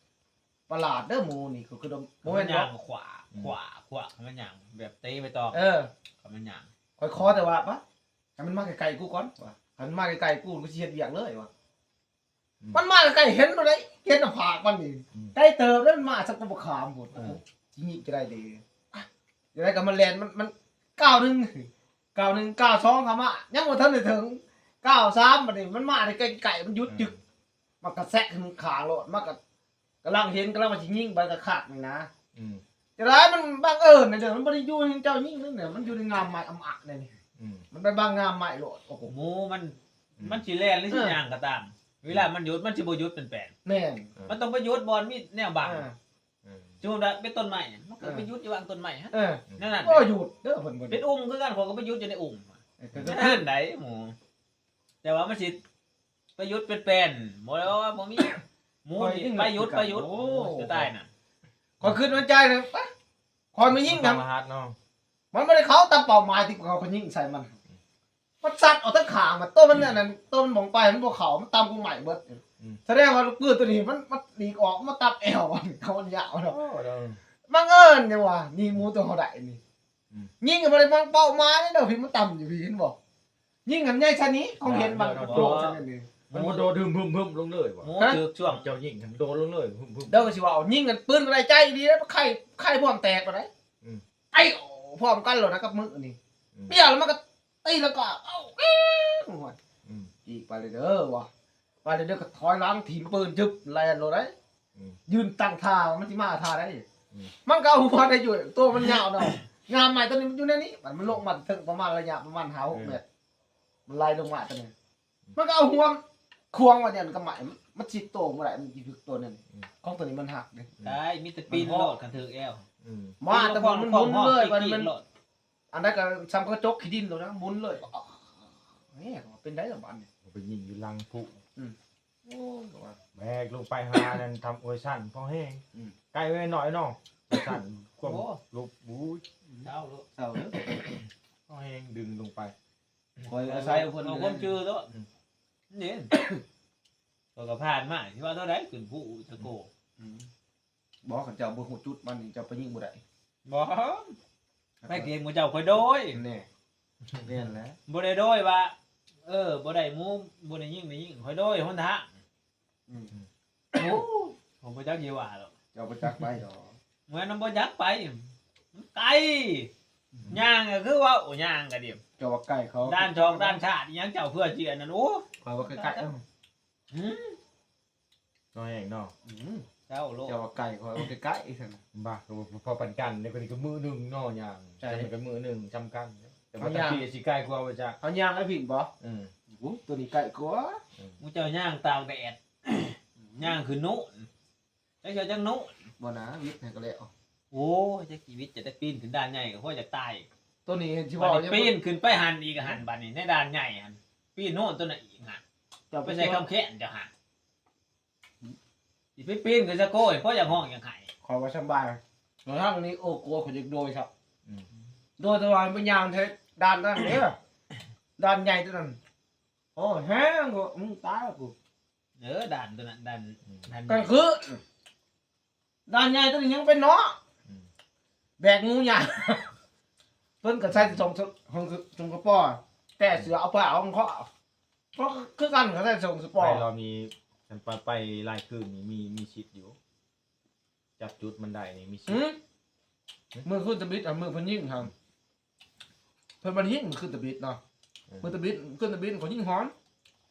ປະຫຼາດເດີໝູນີ້ ຄື ຄືບໍ່ແມ່ນ ມັນຍ່າງຂວາ ອືມ ຂວາ ຂວາ ມັນຍ່າງແບບເຕະໃບຕອງ ເອີ ມັນຍ່າງ ຂ້ອຍຂໍແຕ່ວ່າ ປະ ໃຫ້ມັນມາໃກ້ໆກູກ່ອນວ່າ ຄັນມາໃກ້ໆກູ ມັນກໍຊິເຮັດວຽກເລີຍວ່າ ອືມ ມັນມາໃກ້ໆ ເຫັນໂລດເດ້ ເຫັນໜ້າຜາກມັນນີ້ ອືມ ໃກ້ເຕີບເດ້ ມັນມາສັກກະບໍ່ຂາມພຸ້ນ ເອີ ຊິຍິງຈະໄດ້ເດ້ ຈັ່ງໃດກໍມັນແລ່ນ ມັນ ມັນກ້າວໜຶ່ງ ກ້າວໜຶ່ງ ກ້າວສອງເຂົ້າມາ ຍັງບໍ່ທັນໄດ້ເຖິງ ກ້າວສາມ ບັດນີ້ມັນມາໄດ້ໃກ້ໆ ມັນຢຸດຈຶກ ເອີ ມັນກະແຊະຂຶ້ນຂ້າງໂລດ ມັນກະ ກຳລັງເຫັນ ກຳລັງວ່າຊິຍິງໄປກະຄັກນີ້ນະ ອືມ ຈະໄດ້ມັນບັງເອີນນະເດີ ມັນບໍ່ໄດ້ຢູ່ໃນເຈົ້າຍິງນັ້ນນະ ມັນຢູ່ໃນງ່າມໄມ້ອຳອະແນວນີ້ ອືມ ມັນໄປບັງງ່າມໄມ້ໂລດ ໂອ້ໂຫ ໝູມັນ ອືມ ມັນຊິແລ່ນຫຼືຊິ ເອີ ຍ່າງກໍຕາມ ເວລາມັນຢຸດ ມັນຊິບໍ່ຢຸດເປັນແປນ ແມ່ນ ເອີ ມັນຕ້ອງໄປຢຸດບ່ອນມີແນວບັງ ເອີ ເອີ ສົມມຸດວ່າເປັນຕົ້ນໄມ້ ມັນກໍໄປຢຸດຢູ່ຫວ່າງຕົ້ນໄມ້ຫັ້ນ ເອີ ແນວນັ້ນ ບໍ່ຢຸດເດີ ເພິ່ນບໍ່ ເປັນອຸ່ມຄືກັນ ຂ້ອຍກໍໄປຢຸດຢູ່ໃນອຸ່ມ ເອີ ນັ້ນໃດໝູ ແຕ່ວ່າມັນຊິໄປຢຸດເປັນແປນ ບໍ່ໄດ້ວ່າບໍ່ມີ ໝູນີ້ໄປຢຸດ ໄປຢຸດ ໂອ້ ຈະຕາຍນະ ຂ້ອຍຄິດໃນໃຈເລີຍ ປະ ຂ້ອຍມາຍິງນຳ ມັນບໍ່ໄດ້ເຂົ້າຕາມເປົ້າໝາຍທີ່ເຂົາຍິງໃສ່ມັນ ມັນຊັດອອກທາງຂ້າງ ໂຕມັນອັນນັ້ນ ໂຕມັນໝ່ອງໄປ ມັນບໍ່ເຂົ້າ ມັນຕຳກົງໄມ້ເບິດ ອືມ ສະແດງວ່າລູກປືນໂຕນີ້ ມັນ ມັນຫຼີກອອກ ມັນຕັດແອວ ເຂົາມັນຍາວເນາະ ໂອ້ ບັງເອີນຫຍັງຫວາ ຍິງໝູໂຕເຮົາໄດ້ນີ້ ອືມ ຍິງກໍບໍ່ໄດ້ວາງເປົ້າໝາຍເດີ ພີ້ມັນຕຳຢູ່ພີ້ ເຫັນບໍ່? ຍິງຫັ້ນໃຫຍ່ຊະນີ້ ເຂົາເຫັນມັນ ໂດດຊະນີ້ ມັນໂດດຫຶມໆໆລົງເລີຍຫວາ ໝູ ຮະ? ຖືກຊ່ວງ ເຈົ້າຍິງຫັ້ນໂດດລົງເລີຍ ຫຶມໆ ເດີ ຊິວ່າຍິງຫັ້ນ ປືນກໍໄດ້ໃຈດີເດ້ ໄຂ່ ໄຂ່ພວມແຕກບໍ່ໄດ້ ອືມ ໄອ້ ໂອ້ ພ້ອມກັນໂລດນະກັບມືນີ້ ອືມ ປຽວແລ້ວມັນກໍຕີລັງກາ ເອົ້າ ເອີ ໂອ້ຍ ອືມ ອີກໄປເລີຍເດີຫວາ ໄປເລີຍເດີ ກໍຖອຍຫຼັງ ຖິ້ມປືນ ຈຶບ ແລ່ນໂລດໄດ໋ ອືມ ຢືນຕັ້ງທ່າ ມັນຊິມາທ່າໃດ ອືມ ມັນກໍເອົາຫົວໄດ້ຢູ່ ໂຕມັນຍາວເນາະ ງ່າມໄມ້ໂຕນີ້ມັນຢູ່ໃນນີ້ ມັນລົງມາເຖິງປະມານໄລຍະປະມານຫ້າຫົກແມັດ ມັນໄຫຼລົງມາໂຕນີ້ ມັນກໍເອົາຫົວຂວາງໄວ້ນັ້ນກັບໄມ້ ມັນຊິໂຕບໍ່ໄດ້ ມັນຊິຖືກໂຕນັ້ນ ອືມ ຂອງໂຕນີ້ມັນຫັກເດ້ ໄດ້ ມີແຕ່ປີ້ນໂລດ ຄັນຖືກແອວ ອືມ ມາແຕ່ມັນໝູນເລີຍ ມັນ ອັນໃດກໍສ່ຳກະຈົກຂີ້ດິນໂລດນະ ໝູນເລີຍ ແໝ ເປັນໄດລະບາດນີ້ ໄປຍິງຢູ່ຫຼັງພູ ອືມ ໂອ້ຍ ແບກລົງໄປຫານັ້ນ ທຳໂອຍສັນພໍແຮງ ອືມ ໄກໄວ້ໜ້ອຍເນາະ ໂອຍສັນ ຄວາມ ໂອ້ ລຸກ ໂອ້ຍ ເຊົາໂລດ ເຊົາເດີ ພໍແຮງດຶງລົງໄປ ຂ້ອຍອາໄສເພິ່ນ ເອົາຄວາມຈື່ໂລດ ອືມ ນີ້ ຂ້ອຍກໍຜ່ານມາ ຊິວ່າເທົ່າໃດຂຶ້ນພູຕະໂກ ອືມ ບໍ່ ຄັນເຈົ້າບໍ່ຮູ້ຈຸດມັນນີ້ ເຈົ້າໄປຍິງບໍ່ໄດ້ ບໍ່ ໄປເກມໝູ່ເຈົ້າຂ້ອຍໂດຍ ແນ່ ແມ່ນແຫຼະ ບໍ່ໄດ້ໂດຍວ່າ ເອີ ບໍ່ໄດ້ໝູ່ ບໍ່ໄດ້ຍິງ ໄດ້ຍິງ ຂ້ອຍໂດຍຫົນທາງ ອືມ ໂອ້ ຂ້ອຍບໍ່ຈັກຊິວ່າດອກ ເຈົ້າບໍ່ຈັກໄປດອກ ແມ່ນບໍ່ຈັກໄປ ມັນໄກ ອືມ ຍ່າງກໍຄືວ່າ ໂອ້ ຍ່າງກໍດີ ເຈົ້າວ່າໄກເຂົາ ດ່ານຊອກດ່ານຊາດອີ່ຫຍັງ ເຈົ້າເພື່ອຊິອັນນັ້ນ ໂອ້ ຂ້ອຍວ່າໄກໆ ເອີ ຫື ນ້ອຍເອງເນາະ. ອືມ ເຈົ້າໂລດ ເຈົ້າວ່າໄກຂ້ອຍວ່າໃກ້ໆຊັ້ນ. ບໍ່ ກໍບໍ່ພໍປານກັນເດ້ ຂ້ອຍນີ້ກໍມື້ໜຶ່ງເນາະຍ່າງ. ໃຊ່ ຈະມັນກໍມື້ໜຶ່ງສ່ຳກັນ ແຕ່ວ່າ ເຮົາຍ່າງ ຕະກີ້ຊິໄກກວ່າວ່າຈະ ເຮົາຍ່າງໄປພີ້ບໍ່? ອືມ ໂອ້ ໂຕນີ້ໃກ້ກວ່າ. ອືມ ໝູ່ເຈົ້າຍ່າງຕາກແດດ ຍ່າງຂຶ້ນໂນ້ນ ຈັກເທື່ອຈັກໂນ້ນ. ບໍ່ນາ ວິດໃຫ້ກໍແລ້ວ. ໂອ້ຍ ຈັກຊິວິດ ຈະໄດ້ປີນຂຶ້ນດ່ານໃຫຍ່ກໍພໍຢາກຕາຍ. ໂຕນີ້ຊິເວົ້າ ບັດນີ້ປີນຂຶ້ນໄປຫັ້ນອີກຫັ້ນ ບັດນີ້ໃນດ່ານໃຫຍ່ຫັ້ນ ປີນໂນ້ນໂຕນັ້ນອີກຫັ້ນ. ເຈົ້າໄປໃສ່ຄຳແຄ້ນເຈົ້າຫັ້ນ ຊິໄປປີນຂຶ້ນສະໂກຍ ພໍຢາກຮ້ອງຢາກໄຫ້. ຂ້ອຍວ່າສຳບາຍ ແລ້ວທາງນີ້ ໂອ້ ກົວຂ້ອຍຢາກໂດຍຊະ. ອືມ ໂດຍແຕ່ວ່າໄປຍ່າງແທ້ດ່ານນັ້ນເດີ ດ່ານໃຫຍ່ໂຕນັ້ນ. ໂອ້ ແຮງ ອືມ ຕາຍກູ. ເອີ ດ່ານໂຕນັ້ນ ດ່ານ ອືມ ດ່ານ ກາງຄືນ ດ່ານໃຫຍ່ໂຕນີ້ຍັງເປັນເນາະ. ອືມ ແບກງູຍ່າງ ເພິ່ນກໍໃສ່ສົ່ງ ສົ່ງ ສົ່ງກະປໍ ແຕ່ເສືອເອົາຜ້າອອກຄໍ ກໍຄືກັນ ກໍໃສ່ສົ່ງສະປອ ໄປລອບນີ້ ຄັນໄປ ໄປຫຼາຍຄືນນີ້ ມີ ມີສິດຢູ່ ຈັບຈຸດມັນໄດ້ນີ້ມີສິດ. ອືມ ມື້ຄືນຕະບິດ ອະ ມື້ເພິ່ນຍິງຫັ້ນ ເພິ່ນບໍ່ໄດ້ຍິງມື້ຄືນຕະບິດເນາະ. ເອີ ມື້ຕະບິດ ຄືນຕະບິດເຂົາຍິງຮອນ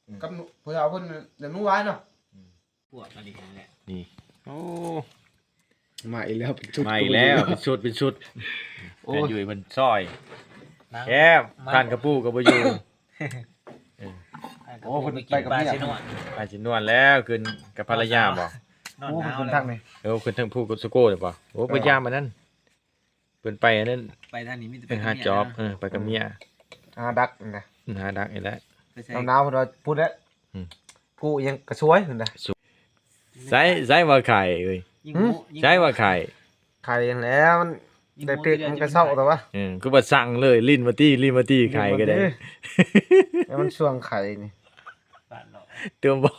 ອືມ ກັບຜູ້ເຖົ້າເພິ່ນ ແລ້ວໜູວາຍເນາະ. ອືມ ພວກອັນນີ້ແຫຼະ ນີ້ ໂອ້ ມາອີກແລ້ວ ເປັນຊຸດ ມາອີກແລ້ວ ເປັນຊຸດ ເປັນຊຸດ. ໂອ້ຍ ແມ່ນຢູ່ເພິ່ນຊ່ອຍ ແຄບ ມາ ທ່ານກະປູກໍບໍ່ຢູ່. ເອີ ໂອ້ ເພິ່ນໄປກັບເມຍ ໄປຊິນວນ ໄປຊິນວນແລ້ວ ຂຶ້ນກັບພັນລະຍາບໍ່? ໂອ້ ເພິ່ນຂຶ້ນທາງນີ້ ເອີ ຂຶ້ນທາງພູກັບສະໂກເລີຍບໍ່? ໂອ້ ເອີ ເພິ່ນຢາມອັນນັ້ນ ເພິ່ນໄປອັນນັ້ນ ໄປທາງນີ້ມີແຕ່ໄປຫາຈອບ. ເອີ ໄປກັບເມຍ ຫາດັກນະ ຫາດັກນີ້ແຫຼະ. ໜາວໆ ເພິ່ນວ່າພຸ້ນແຫຼະ ອືມ ພູອີຫຍັງກະຊວຍພຸ້ນນະ. ໃສ ໃສວ່າໄຂ່ເອີຍ ຍິງໝູ ໃສວ່າໄຂ່ ໄຂ່ຫັ້ນແຫຼະ ມັນໄດ້ເປັກ ມັນກະເຊົາແຕ່ວ່າ ເອີ ຄືວ່າສັ່ງເລີຍ ຫຼິ້ນມາຕິ ຫຼິ້ນມາຕິ ໄຂ່ກໍໄດ້ ແລ້ວມັນຊ່ວງໄຂ່ນີ້ ເຕີມບໍ່.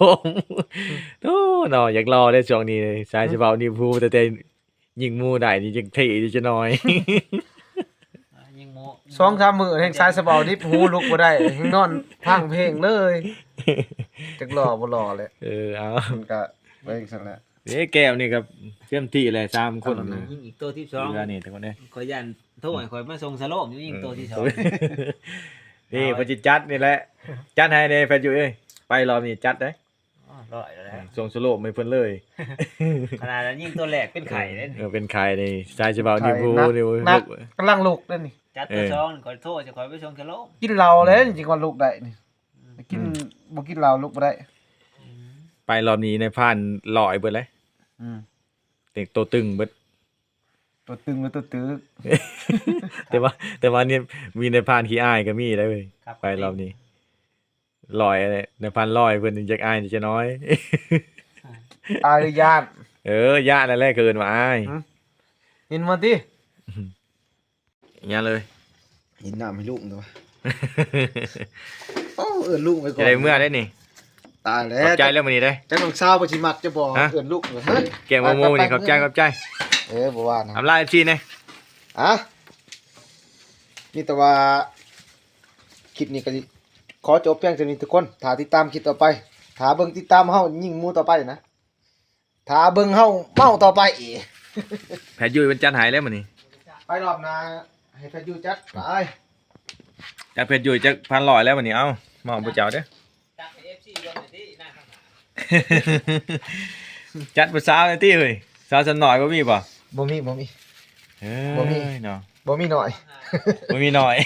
ໂອ້ເນາະ ຢາກຫຼໍ່ເດ້ຊ່ວງນີ້ ສາຍສະເບົານີ້ ຜູ້ແຕ່ ແຕ່ຍິງໝູໄດ້ນີ້ຍັງເທ່ຢູ່ຈັກໜ່ອຍ. ຍິງໝູ ສອງສາມມື້ແຮ່ງສາຍສະເບົາດິບ ຫູລຸກບໍ່ໄດ້ ແຮ່ງນອນພັງເພງເລີຍ ຈັກຫຼໍ່ບໍ່ຫຼໍ່ແຫຼະ. ເອີ ເອົາ ມັນກະໄປຈັ່ງຊັ້ນແຫຼະ. ເອີ ແກ້ວນີ້ກໍເຕັມທີ່ແຫຼະ ສາມຄົນ ຍິງອີກໂຕທີສອງ ເຫຼືອນີ້ທຸກຄົນເດ້ ຂ້ອຍຢ້ານໂທໃຫ້ຂ້ອຍມາສົ່ງສະໂລມຢູ່ ຍິງໂຕທີສອງ. ເອີ ນີ້ເພິ່ນຊິຈັດນີ້ແຫຼະ ຈັດໃຫ້ແດ່ແຟດຢູ່ເອີຍ ໄປລອບນີ້ຈັດເດ້. ອໍ ຮ້ອຍແລ້ວ ອືມ ສົ່ງສະໂລມໃຫ້ເພິ່ນເລີຍ ຂະໜາດຍິງໂຕແລກເປັນໄຂ້ເດ້. ເອີ ເປັນໄຂ້ນີ້ ສາຍສະເບົານີ້ ໄຂ້ ໂອ້ ໜັກ ນີ້ ໜັກ ລຸກ ກຳລັງລຸກເດ້ນີ້. ຈັດໂຕ ເອີ ສອງ ຂ້ອຍໂທຊິຂ້ອຍໄປສົ່ງສະໂລມ ກິນເຫຼົ້າແລ້ວ ອືມ ຈຶ່ງວ່າລຸກໄດ້ນີ້. ອືມ ກິນ ອືມ ບໍ່ກິນເຫຼົ້າລຸກບໍ່ໄດ້. ອືມ ໄປລອບນີ້ນາຍພານຫຼອຍເບິດເລີຍ. ອືມ ເຕັມໂຕຕຶງເບິດ ໂຕຕຶງຫຼືໂຕຕຶກ ແຕ່ວ່າ ແຕ່ວ່ານີ້ມີນາຍພານຂີ້ອາຍກໍມີໄດ໋ເວີຍ ໄປລອບນີ້. ລອຍ ນາຍພັນລອຍເພິ່ນຍັງຈັກອາຍຈັກໜ້ອຍ. ອາຍຫຼືຢ້ານ? ເອີ ຢ້ານນັ້ນແຫຼະ ເຂົາເອີ້ນວ່າອາຍ. ຫຶ? ເຫັນມາຕິ? ຢ່າເລີຍ ເຫັນນ້ຳໃຫ້ລຸງຕົວະ. ໂອ້ ເອີ້ນລຸງໄປກ່ອນ ຈະໄດ້ເມືອໄດ້ນີ້. ຕາຍແລ້ວ ຂອບໃຈແລ້ວມື້ນີ້ເດ້. ຈັກນ້ອງສາວເພິ່ນຊິມັກຈະບໍ່ ຮະ? ເອີ້ນລຸງ ຮະ? ແກງໝູນີ້ ຂອບໃຈ ຂອບໃຈ. ເອີ ບໍ່ວ່ານະ ອຳລາ ເອັຟຊີ ແດ່. ອະ ມີແຕ່ວ່າ ຄລິບນີ້ກໍຊິຂໍຈົບພຽງເທົ່ານີ້ທຸກຄົນ. ຖ້າຕິດຕາມຄລິບຕໍ່ໄປ ຖ້າເບິ່ງຕິດຕາມເຮົາຍິງໝູຕໍ່ໄປນະ ຖ້າເບິ່ງເຮົາເມົາຕໍ່ໄປອີກ. ແພດຢູ່ເພິ່ນຈັດໃຫ້ແລ້ວມື້ນີ້ ໄປລອບໜ້າໃຫ້ແພດຢູ່ຈັດໄປ. ຈັກແພດຢູ່ຈັກພັນລອຍແລ້ວມື້ນີ້ ເອົ້າ ມອບຜູ້ເຈົ້າເດີ້. ຈັດໃຫ້ ເອັຟຊີ ເບິ່ງໜ່ອຍຕິ ນັ່ງຂ້າງໜ້າ ຈັດຜູ້ສາວໜ່ອຍຕິເຮີ້ຍ. ສາວສ່ຳນ້ອຍບໍ່ມີບໍ່? ບໍ່ມີ ບໍ່ມີ. ເອີ ບໍ່ມີເນາະ ບໍ່ມີໜ້ອຍ ບໍ່ມີໜ້ອຍ.